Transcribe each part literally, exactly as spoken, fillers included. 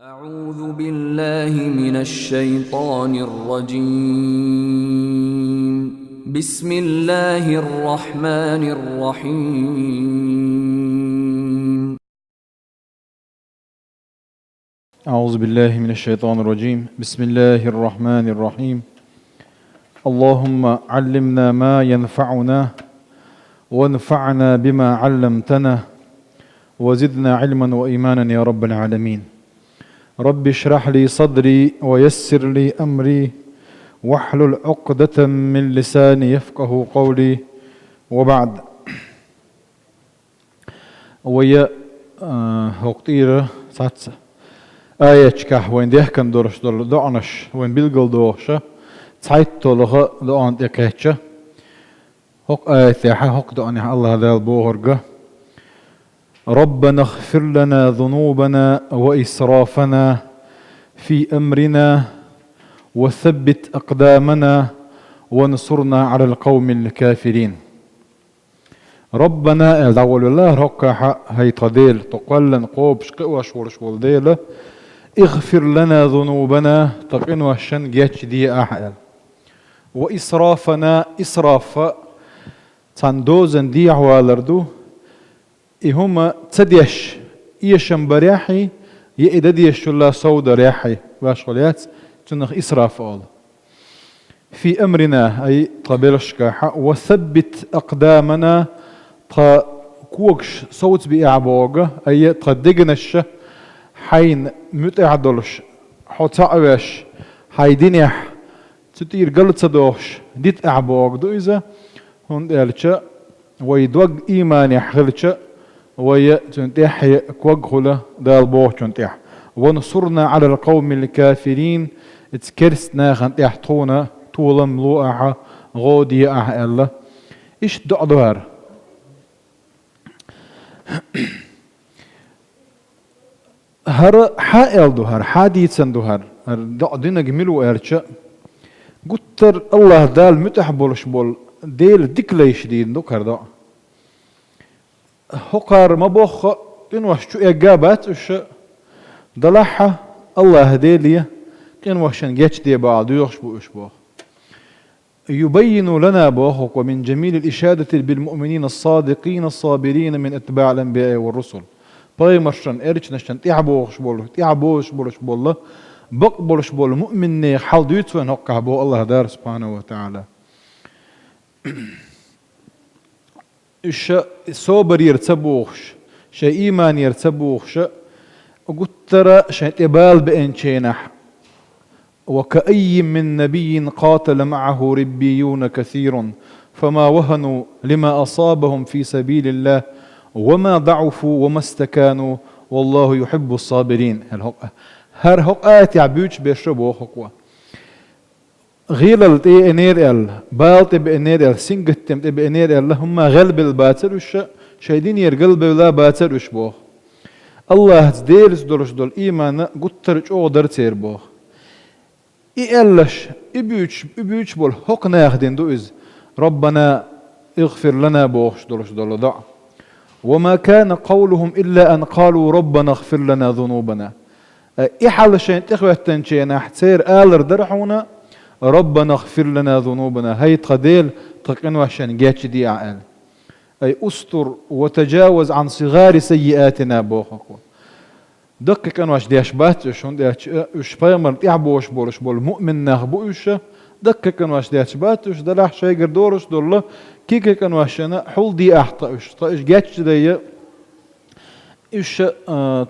أعوذ بالله من الشيطان الرجيم. بسم الله الرحمن الرحيم. أعوذ بالله من الشيطان الرجيم. بسم الله الرحمن الرحيم. اللهم علمنا ما ينفعنا وانفعنا بما علمتنا وزدنا علما وإيمانا يا رب العالمين. رب اشرح لي صدري ويسر لي أمري واحلل عقدة من لساني يفقه قولي وبعد. Вай, а, хӀокху тӀера цхьацца аяташкахь вайн дехкан долуш долу доӀанаш вайн билгалдохуша, цхьайтталгӀа доӀанна тӀекхаьчча, хӀокху аятехьа, хӀокху доӀанехьа АллахӀ Дала бохург: ربنا اغفر لنا ذنوبنا وإسرافنا في أمرنا وثبت أقدامنا وانصرنا على القوم الكافرين. Раббана аьлла дӀаволавелла хӀокхахьа, хӀай тхан Дела, тхо кхоьллина кхобуш, кхиош волуш волу Дела, игъфир лана зунубана, тхан къиношна гечдехьа ахьа аьлла. Ва исрафана, исраф цхьана дозанна дехьавалар ду, и хӀума ца деш эшам барехьий, я и дан дезаш хилла сов дарехьий, ваьш хьо лаьцна, цунах исраф олу. Фи амрина, ай тхан белхашкахьа, ва саббит акъдамана, тхан когаш совцабиахьа боху, ай тхан дегнаш хьайна муьтӀахь долуш, хьо цхьаъ веш, хьайн динехь цу тӀера гал ца дохуш, дитахьа боху ду иза, хӀунда аьлча вай дог ийманехь хилча, вай цуьнан тӀаьхье ког хуьлу Дала бохучунна тӀехь. Вансурна Ӏалал къавмил кафирин, иза керста нахана тӀехь тхуна толам ло ахьа, гӀо де ахьа аьлла. Иштта доӀа ду хӀара. ХӀара хьан аьлла ду хӀара, хьан дийцина ду хӀара, хӀара доӀа динарг мила ву аьлча, гуттар а АллахӀ Дала муьтӀахь болуш болу Дела дика лайш дийна ду хӀара доӀа. ХӀокхара ма-бохху а къинош чу эгга а бац уьш, делахь а АллахӀ Деле къиношна гечде бахьа доьхуш бу уьш боху. Юбаййину лана боху, ва мин жамилил ишадати бил муъминина ас-садикъина ас-сабирина мин атбаӀил анбияи ва русул. Пайхамаршна, элчанашна тӀаьхьа бохуш болу, тӀаьхьа бохуш болуш болу, бакъ болуш болу муъминнех хьал дуьйцу вайн хӀокхахь боху АллахӀ Дала субхьанаху ва таӀала. Уьш собарера ца бохуш, шайн ийманера ца бохуш, гуттара а шайн тӀе бала беанченахь, وكأين من نبي قاتل معه ربيون كثير فما وهنوا لما أصابهم في سبيل الله وما ضعفوا وما استكانوا والله يحب الصابرين. ХӀара хӀокху аятехь буьйцуш берш боху хӀокхо. ГӀелалла тӀеэцнера аьлла, бала тӀебеанера аьлла, сингаттам тӀебеанера аьлла, хӀумма гӀелбелла бацара уьш, шайн динера галбевлла бацара уьш боху. АллахӀаца, Делаца долуш долу ийман гуттара а чӀогӀа дара церан боху. И аьллаш, и буьйцуш, и буьйцуш болу хӀокху наха дина ду иза, Раббана игъфир лана бохуш долуш долу доӀа. Ва ма кана къавлухум илла ан къалу Раббана игъфир лана зунубана. Э, и хьал шайна тӀехӀоьттинченахь церан алар дара хьуна, Раббана игъфир лана зунубана, хӀай тхан Дела, тхан къиношна гечдехьа аьлла. Ай устур ва тажаваз ан сигъари саййиатина боху хӀокхо. Даккхий къинош деш бац уьш, хӀунда аьлча уьш пайхамарна тӀаьхьа бохуш болуш болу муъмин нах бу уьш, даккхий къинош деш бац уьш, делахь шайгара долуш долу кегий къиношна хьулдехьа тхан уьш, тхан уьш гечдайа, уьш, а,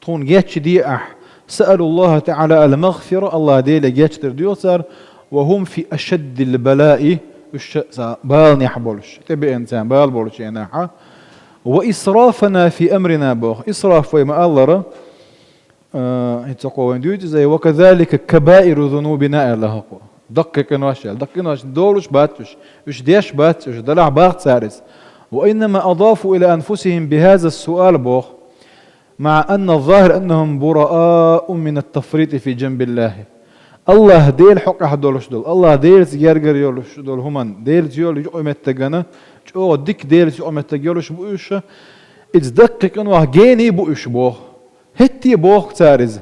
тхуна гечдехьа. Саалу АллахӀа таӀала ал-магъфира, АллахӀ Деле гечдар доьху цара, ва хӀум фи ашаддил балаи, уьш ца баланехь болуш, тӀебеана царна бала болчу хенахьа. Ва исрафана фи амрина боху. Исраф вай ма-аллара, а, хӀинца кхо вайн дуьйцу иза, ва казалика кабаиру зунубина аьлла хӀокхо. Даккхий къинош аьлла. Даккхий къинош долуш бац уьш. Уьш деш бац уьш. Делахь боху цара иза. Ва иннама адафу ила анфусихим бихаза суал боху. МаӀа анна ззахир аннахум бураау мин ат-тафрити фи жанбиллахи. АллахӀ Дела хьокъехь долуш долу, АллахӀ Делаца гергара йолуш долу хӀуманна, Делаца йолу юкъаметтигана, чӀогӀа дика Делаца юкъаметтиг йолуш бу уьш, иза даккхий къинойх гений бу уьш боху. ХӀетте боху цара иза.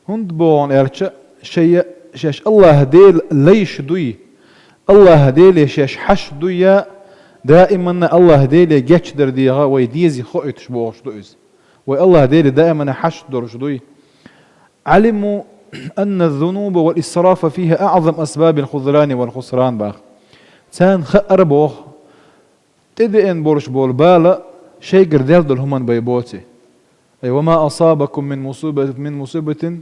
ХӀунда боху аьлча, шайа, шаьш АллахӀ Дела лайш дуй, АллахӀ Деле шаьш хьашт дуй, даиманна АллахӀ Деле гечдар дегӀа вай дезий хоуьйтуш бохуш ду иза. Вай АллахӀ Деле даиманна хьашт долуш дуй. علموا أن الذنوب والإسراف فيها أعظم أسباب الخذلان والخسران баха. Царна хаъара боху, тӀедеана болуш болу бала шайгара даьлла долу хӀуманна бай боций. Ай, وما أصابكم من مصيبة، من مصيبة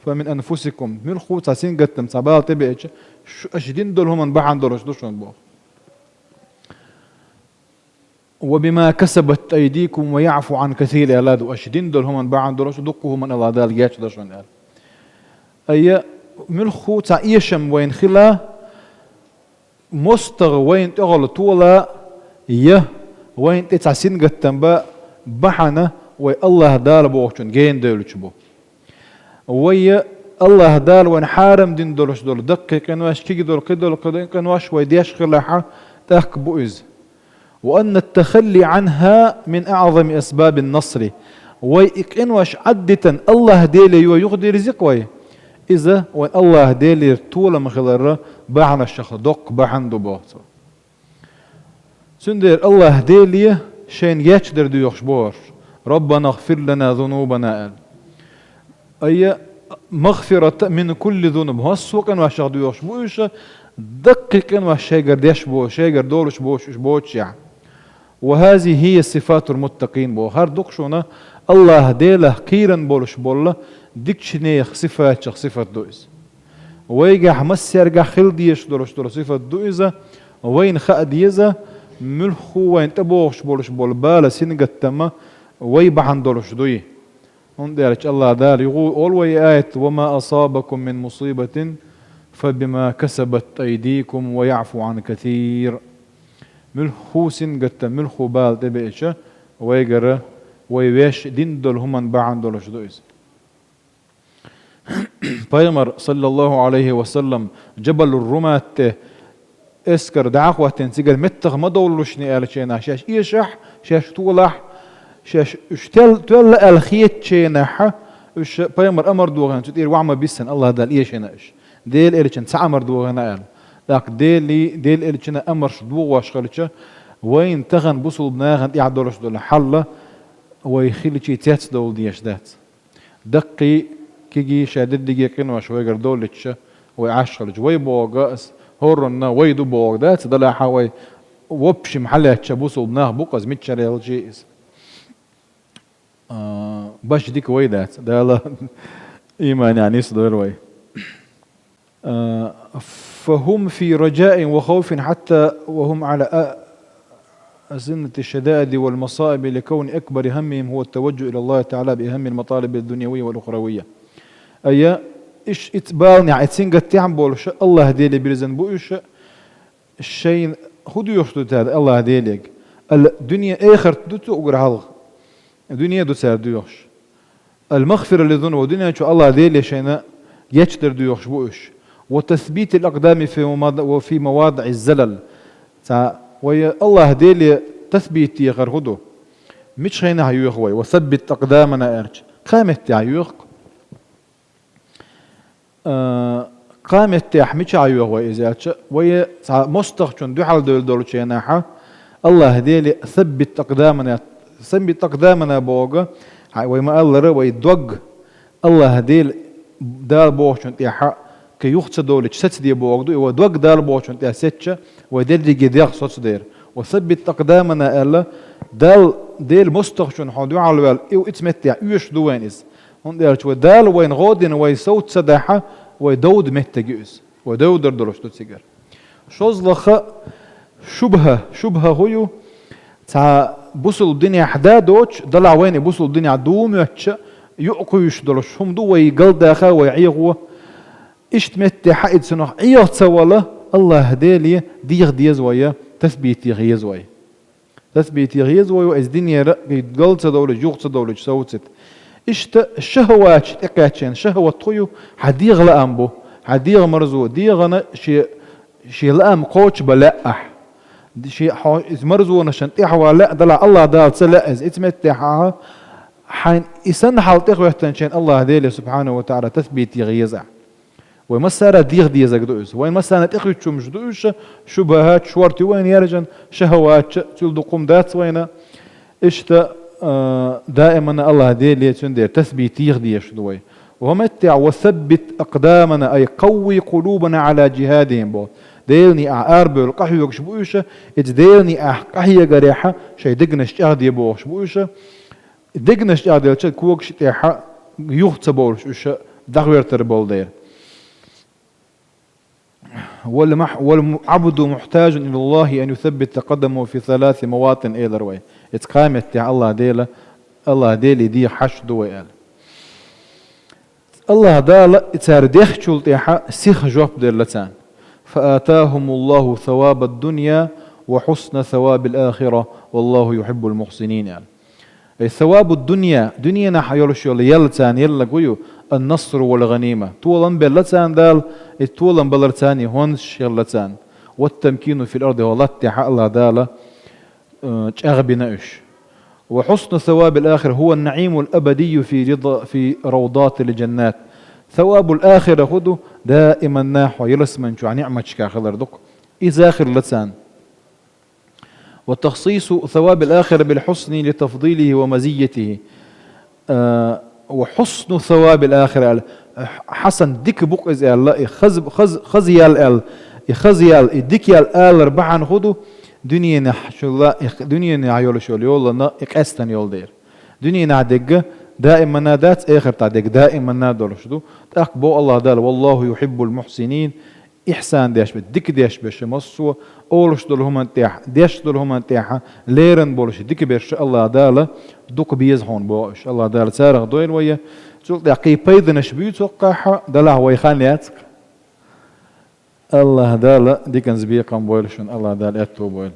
فمن أنفسكم. Муьлхха цхьа сингаттам, цхьа бала тӀебеача, шу, аша дина долу хӀуманна бахьана долуш ду шуна боху. وبما كسبت أيديكم ويعفو عن كثير аьлла ду, аша дина долу хӀуманна бахьана долуш дуккха хӀуманна АллахӀ Дала гечдо шуна аьлла. Ай, муьлхха цхьа эшам вайна хила, мостагӀа вайна тӀехула тола, я вайна тӀе цхьа сингаттам бан бахьана вай АллахӀ Дала бохучун гена девлча бу. Вай АллахӀ Дала вайна хьарам дина долуш долу даккхий къинош, кегий долу, кхидолу, кхидолу къинош вай деш хилахь, тӀаккха бу иза. وأن التخلي عنها من أعظم أسباب النصر. Вай и къинош Ӏаддитан АллахӀ Деле йо юхадирзикъ вай. Иза вайн АллахӀ Делера толам хиларра бахьанашах доккха бахьана ду боху цо. Цундела АллахӀ Деле шайна гечдар доьхуш бохуш, ربنا اغفر لنا ذنوبنا аьлла. Ай, مغفرة من كل ذنوب, хӀоссо къиношах доьхуш бу уьш, даккхий къинош шайгара деш бо, шайгара долуш боцуш уьш боцушехь. وهذه هي صفات المتقين бо. ХӀара дукха шуна АллахӀ Делах кхийран болуш болла дикачу нехан сифатех сифат ду иза. Вайгахь массаьргахь хила дезаш долуш долу сифат ду иза, вайна хаа деза, муьлхха вайна тӀебогӀуш болуш болу бала сингаттама вай бахьана долуш дуй. ХӀунда аьлча АллахӀ Дала юха олу вай и аят: وما أصابكم من مصيبة فبما كسبت أيديكم ويعفو عن كثير. Муьлхха сингаттам, муьлхха бала тӀебеача, вайгара вай ваьш дина долу хӀуманна бахьана долуш ду иза. Пайхамар, саллаллаху Ӏалайхи ва саллам, Джабалур Румат тӀе эскар дӀа а хӀоттийна, цигара меттах ма довлалушний аьллачу хенахь, шаьш эшахь, шаьш толахь, шаьш уьш тел-, тоьлла аьлла хетачу хенахь, уьш пайхамар амар дохийна, цу тӀера охьа ма биссина, АллахӀ Дала эшийна уьш. Делан элчанан цхьа амар дохийна аьлла. ТӀаккха Делий, Делан элчанан амарш дохош хилча, вайна тахана бусулба нахана тӀехь долуш долу хьал вай хилчий цецдовла дезаш дац. Даккхий, кегий, шайн дерриге къинош вайгара доллича, вай Ӏаш хилча, вай боху ас, хӀоранна вай ду боху дац, делахь а вай в общем хьалаьцча бусулба нах бу-кх иза, мичара елча а иза. А, баш дика вай дац, Дала ийманехь нисдойла вай. آه، فهم في رجاء وخوف حتى وهم على أ-، أسنة الشدائد والمصائب، لكون أكبر همهم هو التوجه إلى الله تعالى بأهم المطالب الدنيوية والأخروية. Ай, иш, ицу баланехь, ицу сингаттехь болуш, АллахӀ Деле бирзина бу уьш, шайна хӀун доьхуш ду цара АллахӀ Деле? Ал-, дуьне, эхарт ду цу уггар хьалха? Дуьне ду цара доьхуш. المغفرة للذنوب, дуьнен чу АллахӀ Деле шайна гечдар доьхуш бу уьш. وتثبيت الأقدام في مواضع، وفي مواضع الزلل. Цхьа вай АллахӀ Деле тасбит дехар хӀун ду? Мичу хенахь йоьху вай? وثبت أقدامنا аьлча, кхаа меттехь йоьху-кх. А, кхаа меттехь мичахь йоьху вай иза аьлча, вай цхьа мостагӀчунна дуьхьал девлла долчу хенахь, АллахӀ Деле ثبت أقدامنا, ثبت أقدامنا боху, хьа, вай ма-аллара, вай дог АллахӀ Деле, Дала бохучунна тӀехь кхин юха ца довлича сацаде боху ду, и вай дог Дала бохучунна тӀехь сецча, вай дерриге дегӀ соцадер. وثبت أقدامنا аьлла, Дала, Делан мостагӀчунна хьо дуьхьал ваьлла, и ицу меттехь оьшуш ду вайна иза. ХӀунда аьлча вай Дала вайна гӀо дина, вай совца ца дахь, вай довда меттиг ю иза. Вай довдар долуш ду цигара. ШозлагӀа шубхӀа, шубхӀа хӀун ю? Цхьа бусулба динехь да доцуш, делахь вайна и бусулба динехь ду моьттуш, юкъа кхуьйсуш долуш хӀума ду, вай галдаха, вай Ӏехо. Иштта меттехь хьаийцинарх Ӏеха ца вала, АллахӀ Деле деха деза вай, тасбит деха еза вай. Тасбит деха еза вай, иза динера гал ца довлуш, юха ца довлуш совцийта. Иштта шахӀаваташ тӀекхаьчча, шахӀават хӀун ю? Хьан дегӀан лаам бу. Хьан дегӀан марзо, дегӀана шен, шен лаам кхочушбан лаьа ахь. Шен хьо иза марзонашна тӀаьхьаван лаьа, делахь АллахӀ Дала ца лаьа иза. Ицу меттехь ахьа Хьайна и санна хьал тӀехӀоьттинчу хенахь АллахӀ Деле, субхьанаху ва тагӀала, тасбихь деха еза ахь. Вай массара а деха дезарг ду иза. Вайна массарна а тӀехӀуьттуш хӀумнаш ду уьш, шубахӀат, шорта ю вайна яьржина, шахӀаваташ а, цул дукха хӀума дац вайна. Иштта, а, даимана АллахӀ Деле, цундела тасбихь деха дезаш ду вай. ХӀуманна тӀехь: «وثبت أقدامنا أي قو قلوبنا على جهادهم», боху. Делан некъахь арабевлла къахьоьгуш бу уьш, иза Делан некъахь къахьегарехь шайн дегнаш чӀагӀде бохуш бу уьш. Дегнаш чӀагӀделча, когаш тӀехь юха ца бовлуш уьш дӀахӀоьттар болу дела. «والمح-، والعبد محتاج إلى الله أن يثبت قدمه في ثلاث مواطن», элира вай. Иза кхаметтехь АллахӀ Дела, АллахӀ Деле деха хьашт ду вай аьлла. АллахӀ Дала и цара дехначул тӀаьхьа сиха жоп делла царна: «فآتاهم الله ثواب الدنيا وحسن ثواب الآخرة والله يحب المحسنين», аьлла. Ай савабу дунья, дуьненахь йолуш йолу ял царна елларг ву ю, ан-насру вал гӀанима. Толам белла царна Дала, и толам балар царна и хӀонсаш хилла царна. Ват-тамкину фил арди, хӀокху латта тӀехь АллахӀ Дала, э, чӀагӀбина уьш. Ва хьусну савабил ахира хӀува ан-наӀимул абадийю фи рида-, фи равдатил джаннат. Савабул ахира хӀун ду, даиманна хьо ялсамани чохь ниӀматашкахь хилар ду-кх. Иза хилла царна. وتخصيص ثواب الآخرة بالحسن لتفضيله ومزيته. Э, ва хьусну савабил ахира аьлла, хьасан дика бу-кх иза аьлла, и хаза, хаза, хаза ял аьлла, и хаза ял, и дика ял алар бахьана хӀун ду, дуьненахь шула, и дуьненахь йолуш йолу йолана и къаьстина йолу дела. Дуьненахь дерг даиманна дац, эхартахь дерг даиманна долуш ду. ТӀаккха боху АллахӀ Дала: «Валлаху юхиббул мухсинин». Ихсан деш берш, дика деш берш массо а, олуш долу хӀуманна тӀехь, деш долу хӀуманна тӀехь леррина болуш дика берш АллахӀ Дала дукха беза хьуна боху уьш. АллахӀ Дала царах дойла вай. Цул тӀаьхьа кхин пайданаш буьйцу хӀокхахь, делахь вай хан яц-кх. АллахӀ Дала диканца бекхам бойла шуна, АллахӀ Дала аьтто бойла.